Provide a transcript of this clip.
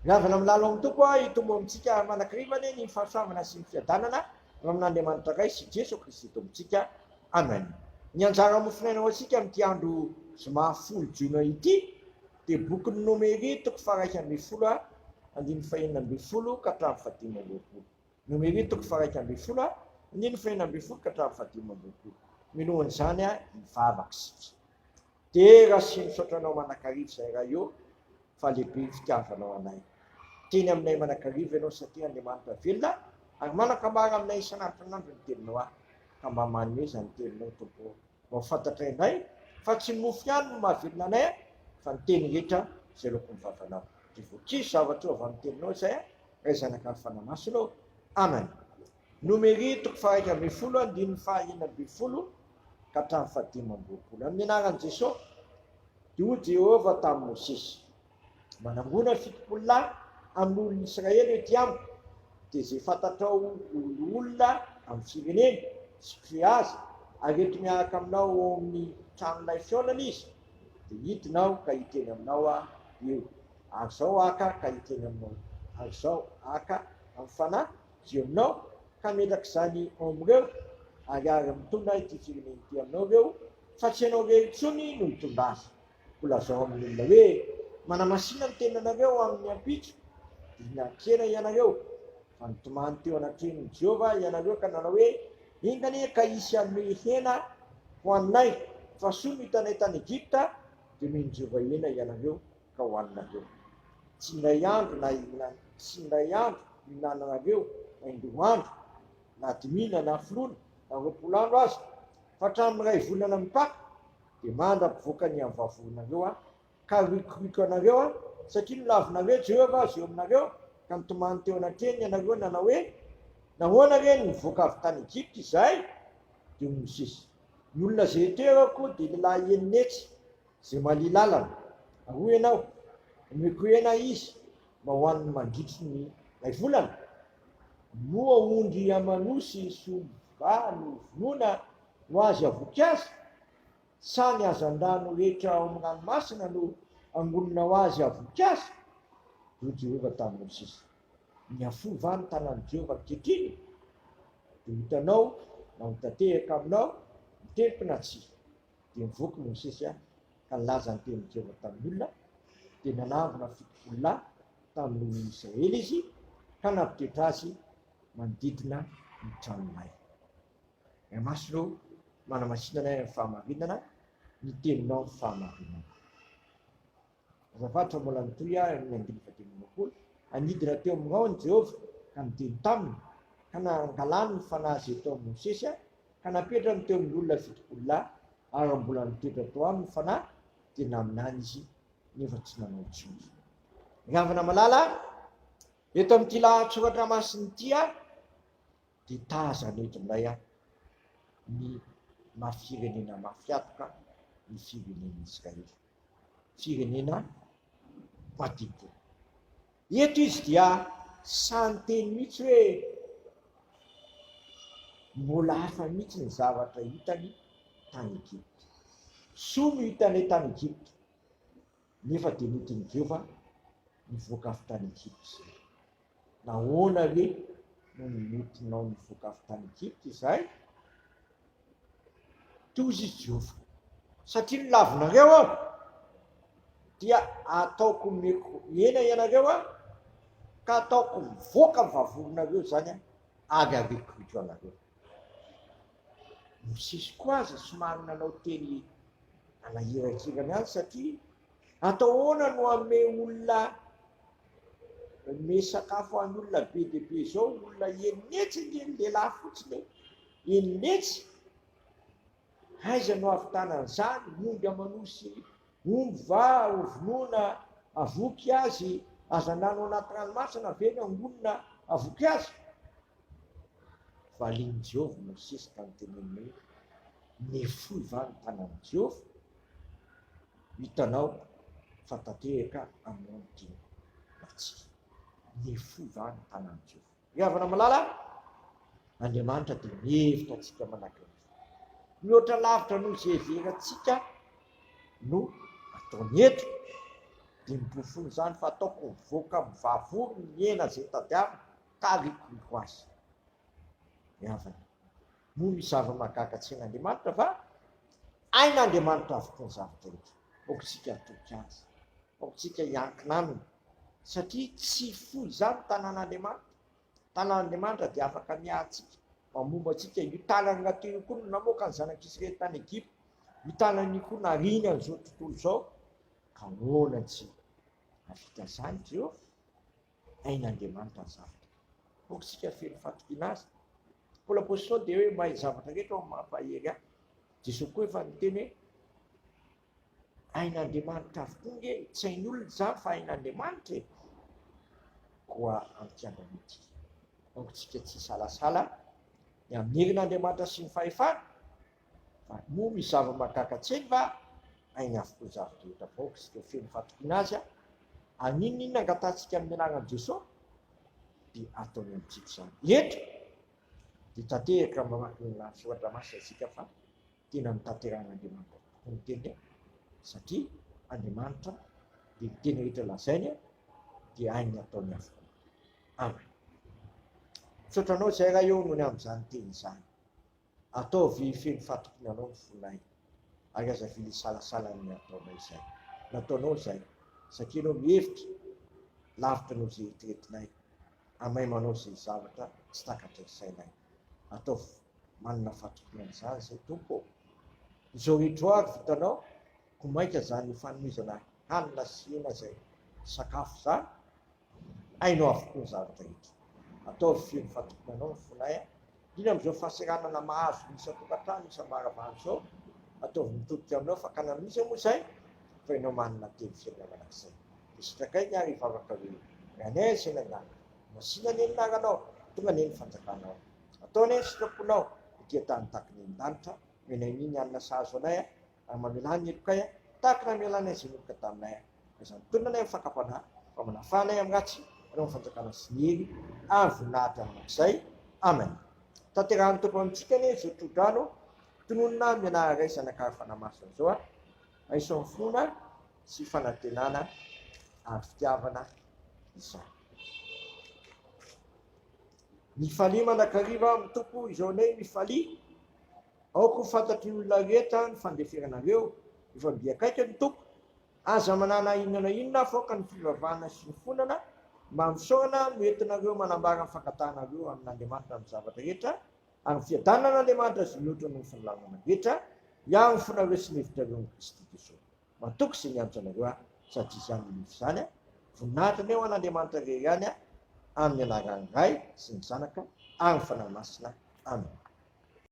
Ry havana milalo amin'ny Tompo a, hitombo amintsika mandrakariva anie ny fahasoavana sy ny fiadanana avy amin'Andriamanitra Ray sy Jeso Kristy Tompontsika. Amen. Ny anjara mofonaina ho antsika amin'ity andro zoma folo jona ity dia bokin'ny Nomery toko faha-11 a, andininy faha-16 ka hatramin'ny faha-25. Nomery toko faha-11 a, andininy faha-16 ka hatramin'ny faha-25. Milohan'izany a, hivavaka isika. Dera sy misaotra Anao manakariva izay Ray ô fa lehibe ny fitiavanao anay. Miteny aminay manakariva Ianao satria Andriamanitra velona ary manakambara aminay isan'andro isan'andro ny teninao ahy ka mba manomeza ny teninao Tompo ô mba ho fantatray indray fa tsy ny mofo ihany no mahavelona anay fa ny teny rehetra izay lokon'ny vavanao. Dia voakizo zava-tsoa avy amin'ny teninao izay Ray Zanaka ary Fanahy Masina ô. Amen. Nomery toko faha 11 andininy faha 16 ka hatramin'ny fahadimy amby 20. Amin'ny anaran'i Jesosy, dia hoy Jehovah tamin'i Mosesy, Manangona 70 lahy amin'ny olon'ny Israely ety amiko, dia izay fantatrao ho loholona amin'ny fireneny sy mpifehy azy, ary ento miaraka aminao ao amin'ny tranolay fihaonana izy, dia hidina aho ka hiteny aminao aho eo. Ary izao haka ka hiteny aminao, ary izao haka amin'ny fanahy eo aminao, ka hametraka izany ao amin'ireo, ary ary mitondra ity firenena ity aminao ireo, fa tsy ianao irery intsony no hitondra azy. Koa lazao amin'ny olona hoe, Manamasina ny tenanareo amin'ny ampitso, dia hihinan-kena ianareo. Fa nitomany teo anatrehan'i Jehovah ianareo ka nanao hoe, Enga anie ka hisy hanome hena hohaninay, fa soa no hitanay tany Egypta, dia nomen'i Jehovah hena ianareo ka hohaninareo. Tsy indray andro na tsy indray andro no ihinananareo, na indroa andro, na dimina, na foloana, na 20 andro aza, fa hatramin'ny iray volana mipaka, dia mandra-pivoaka ny amin'ny vavoronareo aho, ka harikoriko anareo aho, satria nolavinareo Jehovah azy eo aminareo, ka nitomany teo anatrehany ianareo nanao hoe, Nahoana re no nivoaka avy tany Egypta izahay? Dia hoy Mosesy, Ny olona izay etoerako dia lehilahy 600, Izay malia lalana. Ary hoy ianao, Omeko hena izy mba hohaniny mandritry ny iray volana? Moa ondry aman'osy sy omby va no vonoina ho azy havoky azy? Sa ny hazandrano rehetra ao amin'ny ranomasina no angonina ho azy havoky azy? Hoy Jehovah tamin'i Mosesy, Mihafohy va ny tanan'i Jehovah ankehitriny? Dia ho hitanao na ho tanteraka aminao ny teniko na tsia. Dia nivoaka i Mosesy ka nilaza ny tenin'i Jehovah tamin'ny olona, dia nanangona 70 lahy tamin'ny olon'ny Israely izy ka nampitoetra azy manodidina ny tranolay. Ray Masina ô, manamasina anay amin'ny fahamarinana, ny teninao ny fahamarinana. Azafady fa mbola nitohy aho amin'ny andininy faha-25, Hanidina teo amin'ny rahona Jehovah ka niteny taminy, ka nangalany ny fanahy izay tao amin'i Mosesy ka napetrany teo amin'ny olona 70 lahy, ary raha mbola nitoetra tao aminy ny fanahy, dia naminany izy, nefa tsy nanao intsony. Ry havana malala, eto amin'ity lahatsoratra masina ity aho dia tazana eto indray aho ny maha firenena mafy hatoka ny firenen'Israely. Firenena mpadibo. Eto izy dia sahy niteny mihitsy hoe mbola hafa mihitsy ny zavatra hitany tany Egypta. Soa no hitanay tany Egypta, nefa dia nentin'i Jehovah nivoaka avy tany Egypta izahay. Nahoana re no nentinao nivoaka avy tany Egypta izahay? Tozy izy Jehovah, satria nolavinareo aho, dia ataoko omeko hena ianareo aho, ka ataoko mivoaka ny vavoronareo izany aho, ary harekoriko anareo. Mosesy koa aza somary nanao teny nanahirakirana ihany satria atao ahoana no hanome olona Omey sakafo an'ny olona be dia be izao, olona 600 ange ny lehilahy fotsiny e! 600! Aiza no hahavitana an'izany? Omby aman'osy omby va hovonoina havoky azy? Hazandrano anaty ranomasina ve no angonina havoky azy? Valian'i Jehovah Mosesy ka noteneniny hoe, Nefoy va ny tanan'i Jehovah? Hitanao fa tanteraka aminao ny teniko na tsia. Nefoy va ny tanan'i Jehovah? Ry havana malala, Andriamanitra dia mihevitra antsika manakaiky. Mihoatra lavitra noho izay heverantsika no ataony eto. Dia niporofoina izany fa ataoko mivoaka amin'ny vavory ny hena izay tadiavina ka rikoriko azy. Ry havana, moa misy zava-mahagaga tsy hain'Andriamanitra va? Hain'Andriamanitra avokoa ny zavatra rehetra. Aoka isika hatoky Azy. Aoka isika hiankina Aminy. Satria tsy fohy izany ny tanan'Andriamanitra. Tanan'Andriamanitra dia afaka miahy antsika, mamomba antsika. Io tanany rahateo io koa no namoaka ny zanak'Israely tany Egypta. Io tanany io koa nariany an'izao tontolo izao. Ka ahoana tsy hahavita izany Jehovah? Hain'Andriamanitra ny zavatra. Aoka isika feno fatokiana Azy. Paoly Apostoly dia hoe mahay zavatra rehetra ao amin'ny mampahery ahy. Jesosy koa efa niteny hoe hain'Andriamanitra avokoa nge, tsy hain'ny olona izany fa hain'Andriamanitra e. Koa amin'ity andro anio ity, aoka isika tsy hisalasala ny amin'ny herin'Andriamanitra sy ny fahefany, fa moa misy zava-mahagaga tsy hainy va? Hainy avokoa ny zava-drehetra fa aoka isika ho feno fatokiana Azy, ary n'inon'inona angatahantsika amin'ny anaran'i Jesosy dia ataony amintsika izany. Eto dia tanteraka mamaky ny lahatsoratra masina isika fa tena notanterahin'Andriamanitra tokoa ny teniny satria Andriamanitra dia ny teny rehetra lazainy dia hainy ataony avokoa. Amen. Misaotra anao izay Ray ô noho ny amin'izany teny izany. Ataovy feno fatokiana anao ny fonay ary aza avela hisalasala ny ataonay izay. Nataonao izay satria ianao mihevitra lavitra noho izay eritreretinay. Amay manao izay zavatra tsy takatry ny sainay. Ataovy manana fatokiana an'izany izay Tompo ô. Izao rehetra izao ary vitanao, koa mainka izany fanomezana hanina sy hena izay sakafo izany, hainao avokoa ny zavatra rehetra. Ataovy feno fatokiana anao ny fonay, indrindra amin'izao fahasahiranana mahazo ny isan-tokantrano, isam-baravana izao, ataovy mitodika aminao fakana amin'iza moa izay fa ianao manana teny fiainana mandrakizay. Dia sitrakay ny ary hivavaka hoe, Rainay izay any an-danitra, masina anie ny anaranao, tonga anie ny fanjakanao. Atao anie ny sitraponao ety an-tany tahaka ny any an-danitra, omenay anie ny hanina sahaza anay, ary mamelà ny helokay tahaka ny namelanay izay meloka taminay. Aza mitonona anay amin'ny fakam-panahy, fa manafaha anay amin'ny ratsy, anao ny fanjakana sy ny hery ary voninahitra mandrakizay. Amen. Tanterahan'ny Tompo amintsika anie izao tsodrano tononina amin'ny anaran'ny Ray, Zanaka ary Fanahy Masina izao. Raiso amin'ny finoana sy fanantenana ary fitiavana izany. Mifalia mandrakariva amin'ny Tompo izao anay mifalia. Aoka ho fantatry ny olona rehetra ny fandeferanareo. Efa mby akaiky ny Tompo. Aza manana inona na inona fa aoka ny fivavahana sy ny fonana mba misaorana no entinareo manambara ny fangatahanareo amin'Andriamanitra amin'ny zavatra rehetra ary ny fiadanan'Andriamanitra izay mihoatra noho ny fahalalana rehetra hiaro ny fonareo sy ny hevitrareo amin'i Kristy Jesoa. Matoky izay miantso anareo aho sady izany no nofy izany. Voninahitra anie ho an'Andriamanitra irery ihany amin'ny anaran'ny Ray sy ny Zanaka ary ny Fanahy Masina. Amena.